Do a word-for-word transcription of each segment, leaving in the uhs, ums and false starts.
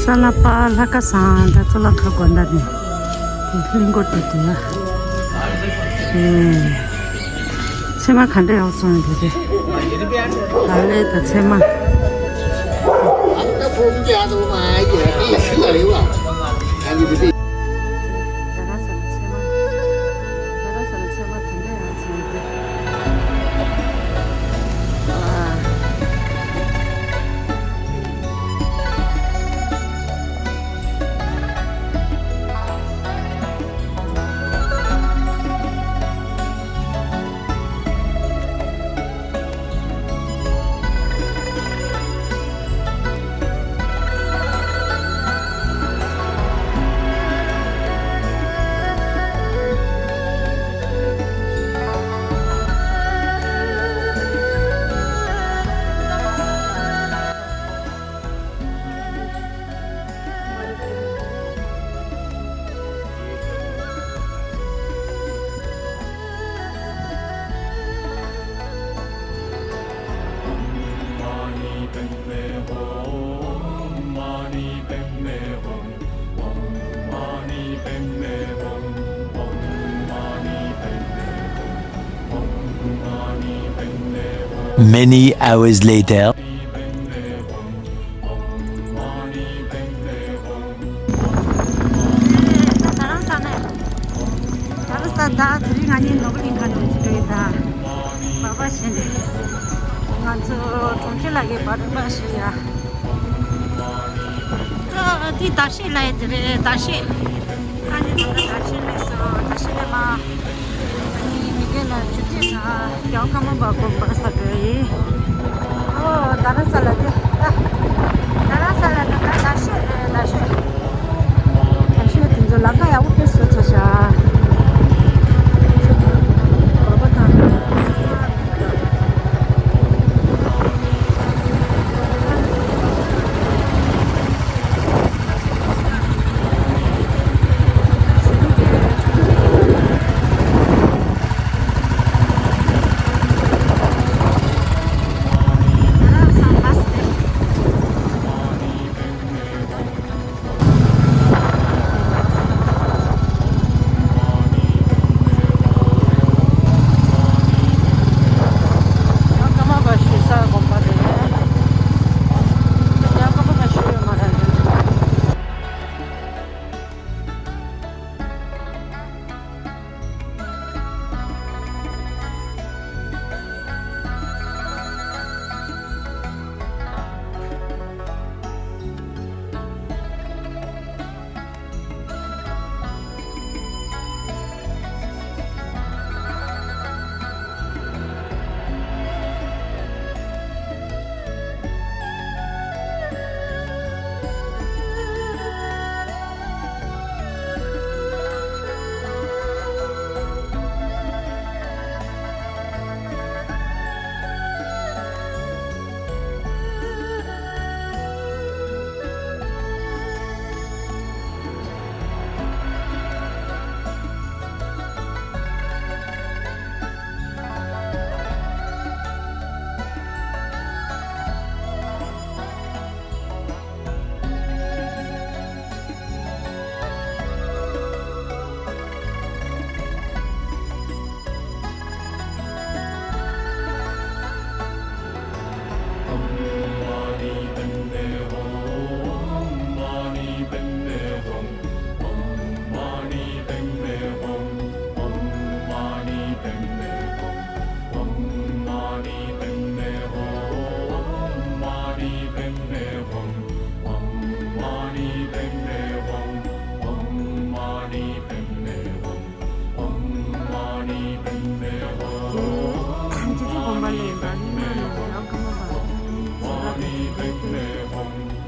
ས་ལ་པ་ལྷ་ཁ་སང་ད་ཚོ་ལ་ཁ་དགོན་ད་ནི་དེ་ལྷིང་གོ་ཏུ་དེ་ལ་ཨེ། ཚེ་མ་ག་འདྲ་ཡག་སོང་དེ་དེ་ད་ལས་ད་ཚེ་མ། ད་ར་ས་ལ་ཚེ་མ། ད་ར་ས་ལ་ཚེ་མ་དེ་འདྲ་ཡག་སོང་དེ། Many hours later. ད་རང་ས་ནས། ད་རང་ས་ད་དེ་རིང་ང་གཉིས་ནོར་བུ་གླིང་ཁ་ནས་འོང་གི་འདུག་ད། བག་བག་བྱས་ནས། ང་ཚོ་གྲོང་ཁྱེར་ལ་གི་བག་བག་བྱས་ཡ། ཨ་དེ་ཟླ་ཤས་ལ་ཡི་དེ་རེད་ཟླ་ཤས། ཨ་ནི་ད་ལྟ་ཟླ་ཤས་སླེབས་སོང་ཟླ་ཤས་སླེབས་མ། ཨ་ནི་མི་སྒེར་ལ་ཆུ་ཚོད་ད་རྒྱལ་བ་ཀརྨ་པ་དགོན་པ་ས་འགྲོ་ཡིན། ཨོ་རྡ་རམ་ས་ལ་དེ། རྡ་རམ་ས་ལ་ནི་ད་ཟླ་ཤས་རེད་ཟླ་ཤས། ཟླ་ཤས་དེ་ཚོ་ལམ་ཁ་ཡག་པོ་དཔེ་བཟོས་ཚར་ཤག་གོར་པ་དང་།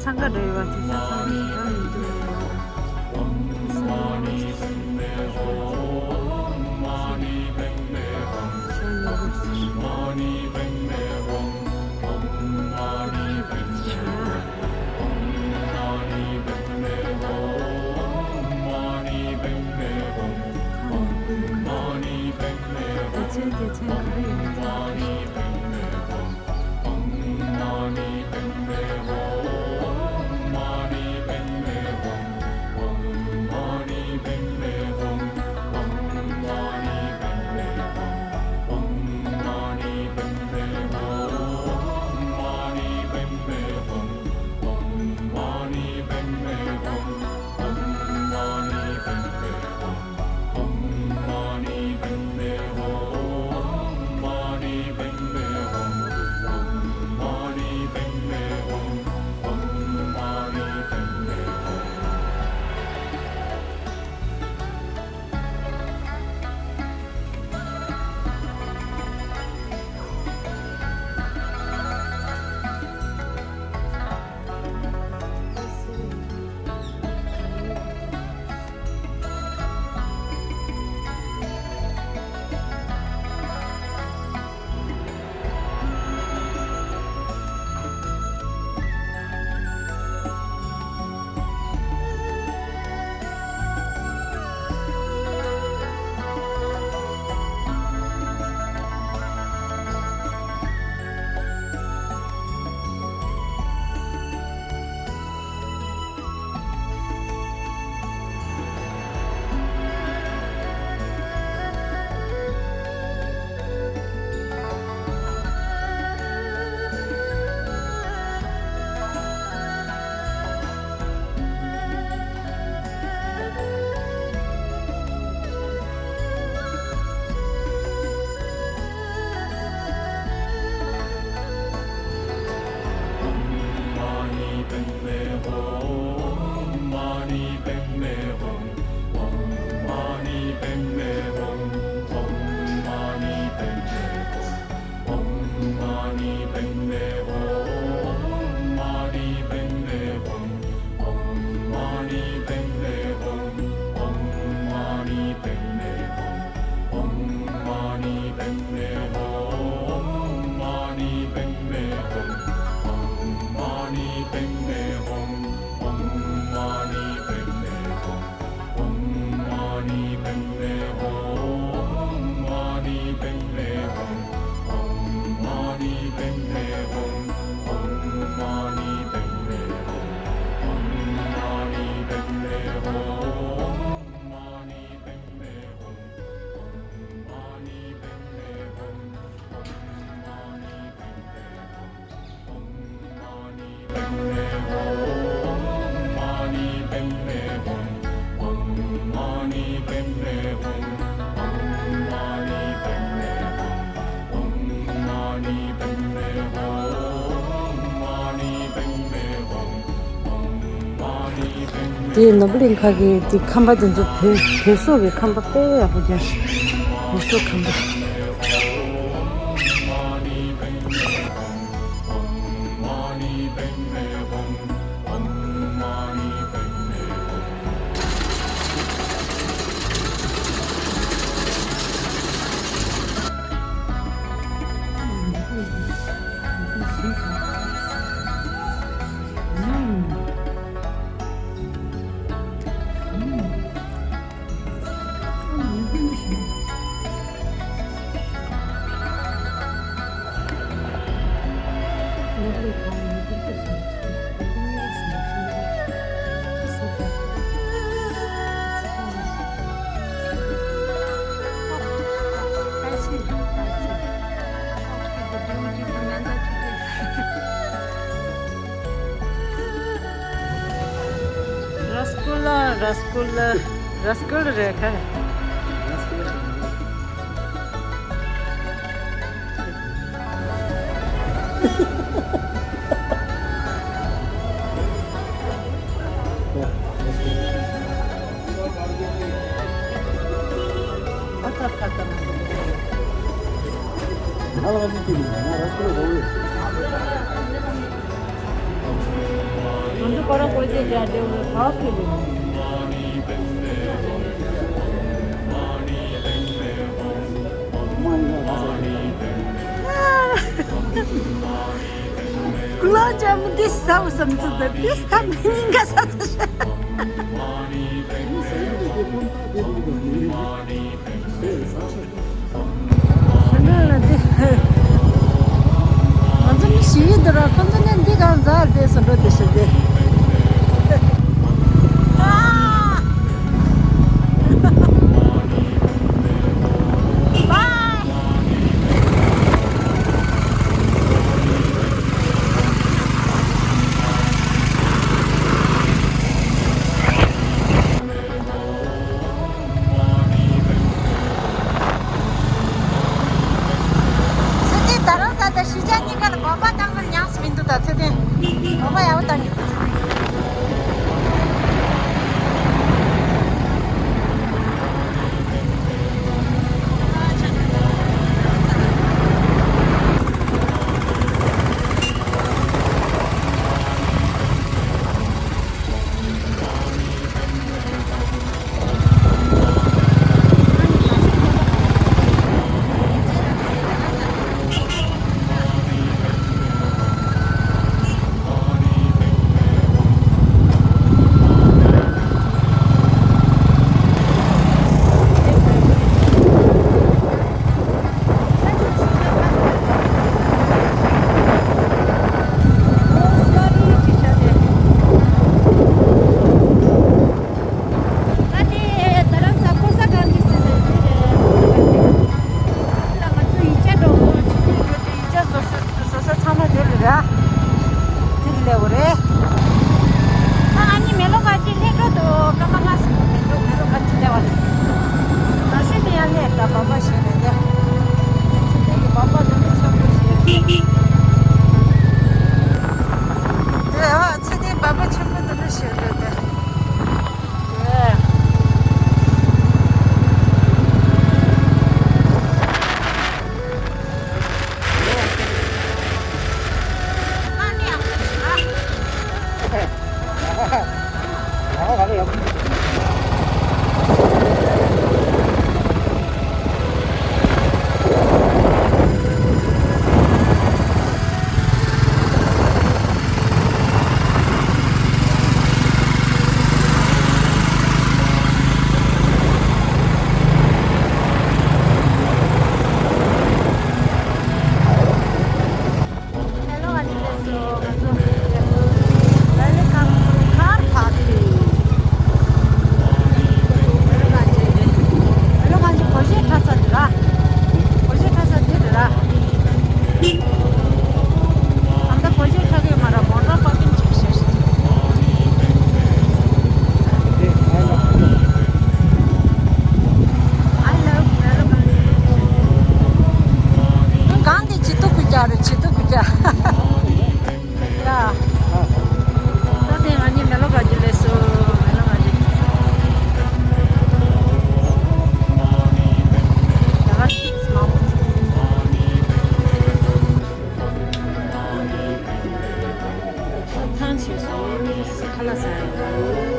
འཚང་ཁ་འདྲ་ཡོད་པ་དེ་ཚོ་ཚང་མ་ཞིག་གང་ཡིན་འདུག་དེ་ནོར་བུ་གླིང་ཁ་གི་དེ་ཁང་པ་དེ་ཚོ་བོད་བོད་སོག་གི་ཁང་པ་དཔེ་ཡག་པོ་རྒྱག་ཤག་བོད་སོག་ཁང་པ། ར་སྐོལ་ལ་ར་སྐོལ་ལ་ར་སྐོལ་རེད་ཁ། ཀུ་ལོ་ཇམ་འདི་ཟ་བསམ་ཚུལ་དང་འདི་ཟ་མི་ཉིན་ག་ཟ་ཚུལ། ང་ཚོ་མི་ཞིག་ཡིན་འདུག་ར། ཁོ་ཚོ་ནི་འདི་གང་ཟ་བསྡད་སོང་འགྲོ་དེ་ཞིག་དེ། ཚེ་བརྟན་ད་རང་ས་དང་གཞིས་ཆགས་གཉིས་ཀ་ལ་དགོན་པ་བཏང་ན་ཉམས་སུ་མི་འདུག་ད་ཚེ་བརྟན་དགོན་པ་ཡག་པོ་བཏང་གི་འདུག་ཚེ་བརྟན། ལ་ཟ་ཡོང་།